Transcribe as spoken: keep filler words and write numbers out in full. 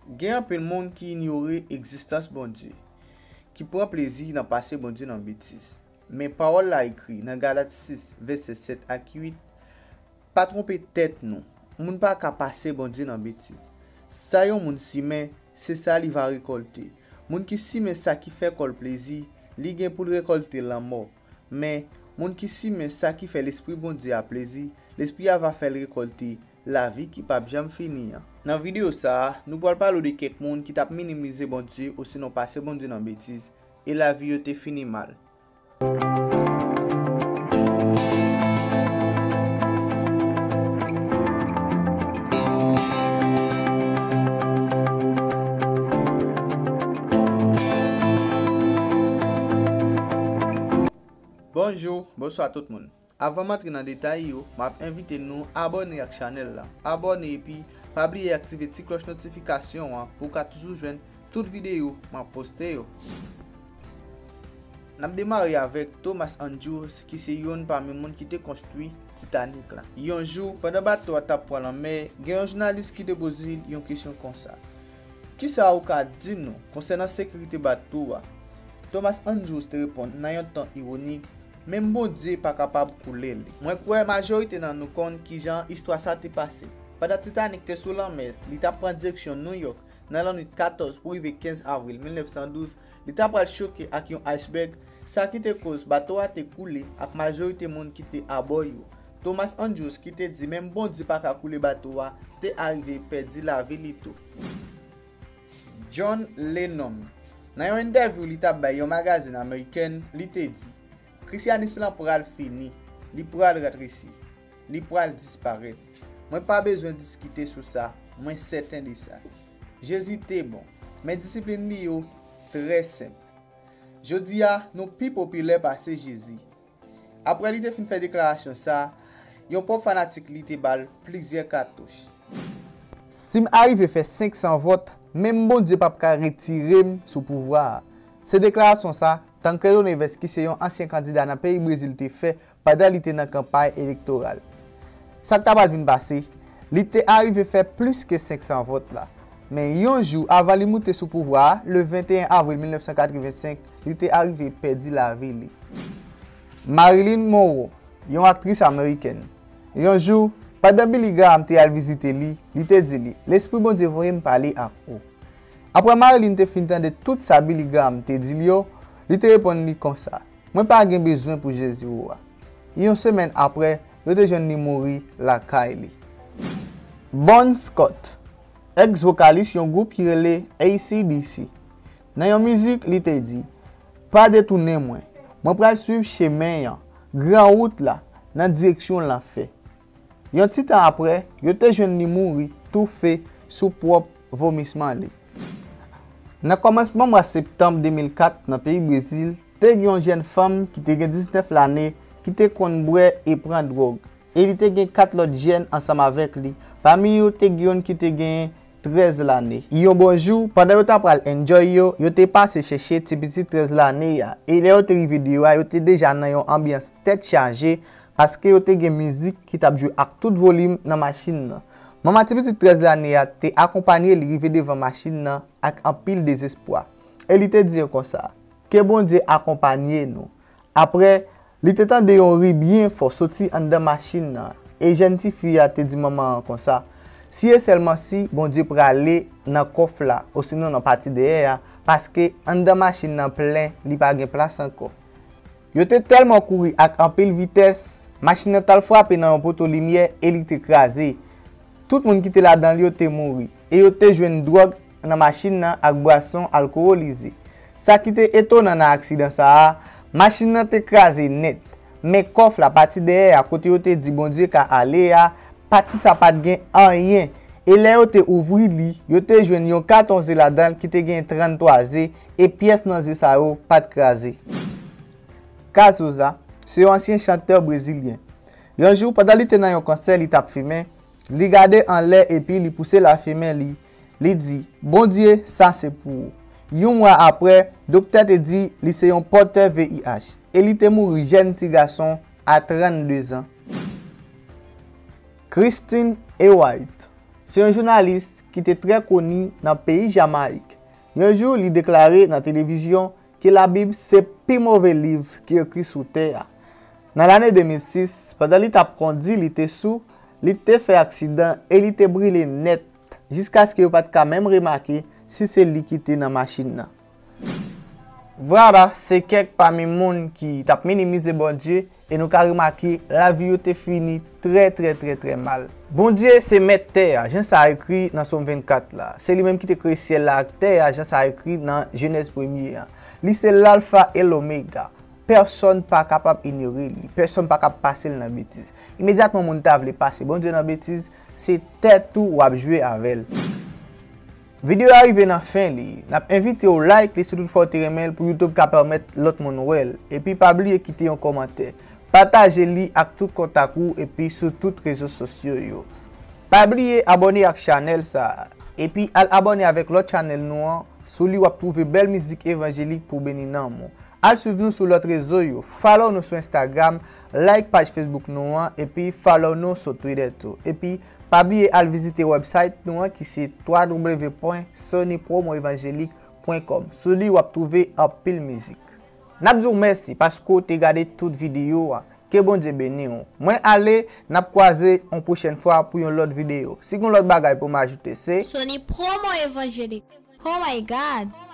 Gen anpil moun ki inyore egzistans Bondye, ki pran plezi nan pase Bondye nan betiz. Men pawòl la ekri nan Galat sis, vèsè sèt ak uit, pa twonpe tèt nou, moun pa ka pase Bondye nan betiz. Sa yon moun simen, se sa li va rekòlte. Moun ki simen sa ki fè kò l plezi, li gen pou l rekòlte lanmò. Men, moun ki simen sa ki fè Lespri Bondye a plezi, Lespri a va fè l rekòlte lavi ki p ap janm fini an. Nan videyo sa a, nou pral pale w de kèk moun ki t ap minimize Bondye osinon pase Bondye nan betiz, e lavi yo te fini mal. Bonjou, bonswa tout moun. Avan m antre nan detay yo, m ap envite nou abòne ak chanèl la. Abòne epi pa bliye aktive ti klòch notifikasyon an pou w ka toujou jwenn tout videyo m ap poste yo. N ap demare avèk Thomas Andrews, ki se youn pami moun ki te konstwi Titanic la. Yon jou, pandan bato a t ap pran lanmè, gen yon jounalis ki te poze l yon kesyon konsa: "Kisa ou ka di nou konsènan sekirite bato a?" Thomas Andrews te reponn nan yon ton iwonik: "Menm Bondye pa kapab koule li." Mwen kwè majorite nan nou konn kijan istwa sa te pase. Pandan Titanic te sou lanmè, li t ap pran direksyon New York nan lannwit katòz pou rive kenz avril mil nèf san douz, li ta pral choke ak yon iceberg, sa ki te koz bato a te koule ak majorite moun ki te abò yo. Thomas Andrews, ki te di menm Bondye pa ka koule bato a, te arive pèdi lavi li tou. John Lennon. Nan yon entèvyou li t ap bay yon magazin amerikèn, li te di: "Krisyanis lan pral fini, li pral ratresi, li pral disparèt. Mwen pa bezwen diskite sou sa, mwen sèten de sa. Jezi te bon, men disiplin li yo trè senp. Jodi a, nou pi popilè pase Jezi." Apre li te fin fè deklarasyon sa, yon pwòp fanatik li te ba l plizyè katouch. "Si m arive fè senk san vòt, menm Bondye p ap ka retire m sou pouvwa a." Se deklarasyon sa Tancredo Neves, ki se yon ansyen kandida nan peyi Brezil, te fè pandan li te nan kanpay elektoral. Sa k ta pral vin pase, li te arive fè plis ke senk san vòt la. Men yon jou avan li moute sou pouvwa a, le venteyen avril mil nèf san katrevensenk, li te arive pèdi lavi li. Marilyn Monroe, yon aktris amerikèn. Yon jou, pandan Billy Graham te al vizite li, li te di li: "Lespri Bondye voye m pale ak ou." Apre Marilyn te fin tande tout sa Billy Graham te di l yo, li te reponn li konsa: "Mwen pa gen bezwen pou Jezi ou a." Yon semèn apre, yo te jwenn li mouri lakay li. Bon Scott, èks vokalis yon gwoup ki rele A C D C. Nan yon mizik, li te di: "Pa detounen mwen. Mwen pral swiv chemen an, gran wout la, nan direksyon lanfè." Yon ti tan apre, yo te jwenn li mouri, toufe, sou pwòp vomisman li. Nan kòmansman mwa septanm de mil kat, nan peyi Brezil, te gen yon jèn fanm ki te gen diznèf lane, ki te konn bwè e pran dwòg. E li te gen kat lòt jèn ansanm avèk li. Pami yo, te gen youn ki te gen trèz lane. Yon bon jou, pandan yo ta pral enjoy yo, yo te pase chèche ti pitit trèz lane a. E lè yo te rive deyò a, yo te deja nan yon anbyans tèt chaje, paske yo te gen mizik ki t ap jwe ak tout volim nan machin nan. Manman ti pitit trèz lane a te akonpanye li rive devan machin nan ak anpil dezespwa. E li te di yo konsa: "Ke Bondye akonpanye nou." Apre, li te tande yon ri byen fò soti anndan machin nan, e jèn tifi a te di manman an konsa: "Si e sèlman si Bondye prale nan kòf la, osinon nan pati dèyè a, paske anndan machin nan plen, li pa gen plas ankò." Yo te tèlman kouri ak anpil vitès, machin nan t al frape nan yon poto limyè e li te kraze. Tout moun ki te ladan l yo te mouri, e yo te jwenn dwòg nan machin nan ak bwason alkowolize. Sa ki te etonan nan aksidan sa a, machin nan te kraze nèt, men kòf la, pati dèyè a, kote yo te di Bondye ka ale a, pati sa pa t gen anyen. E lè yo te ouvri li, yo te jwenn yon katon ze ladan l ki te gen tranntwa ze, e pyès nan ze sa yo pa t kraze. Cazuza, se yon ansyen chantè brezilyen. Yon jou, pandan li te nan yon konsè, li t ap fimen, li gade anlè epi li pouse lafimen li. Li di: "Bondye, sa se pou ou." Yon mwa apre, doktè te di li se yon pòtè V I H, e li te mouri jèn ti gason a trannde zan. Christine Ewart, se yon jounalis ki te trè koni nan peyi Jamayik. Yon jou, li deklare nan televizyon ke Labib se pi move liv ki ekri sou tè a. Nan lane de mil sis, pandan li t ap kondi, li te sou, li te fè aksidan e li te brile nèt, jiskaske yo pa t ka menm remake si se li ki te nan machin nan. Vwala, se kèk pami moun ki t ap minimize Bondye, e nou ka remake lavi yo te fini trè, trè, trè, trè mal. Bondye se mèt tè a, jan sa ekri nan Sòm vennkat la. Se li menm ki te kreye syèl la ak tè a, jan sa ekri nan Jenèz premye a. Li se Lalfa e Lomega. Pèsonn pa kapab inyore li. Pèsonn pa kab pase l nan betiz. Imedyatman moun ta vle pase Bondye nan betiz, se tèt ou w ap jwe avè l. Videyo a rive nan fen li. N ap envite w like li si toutfwa w te renmen l pou YouTube ka pèmèt lòt moun wè l. Epi pa bliye kite yon kòmantè. Pataje li ak tout kontak ou epi sou tout rezo sosyo yo. Pa bliye abòne ak chanèl sa a. Epi al abòne avèk lòt chanèl nou an. Sou li w ap twouve bèl mizik evanjelik pou beni nanm ou. Al swiv nou sou lòt rezo yo. Follow nou sou Instagram, like paj Facebook nou an, epi follow nou sou Twitter tou. Epi pa bliye al vizite website nou an ki se w w w pwen sony promo evangelik pwen com. Sou li w ap twouve anpil mizik. N ap di w mèsi paske w te gade tout videyo a. Ke Bondye beni w. Mwen ale, n ap kwaze yon pwochèn fwa pou yon lòt videyo. Si gen lòt bagay pou m ajoute, se Sony Promo Evangelik. Oh my God!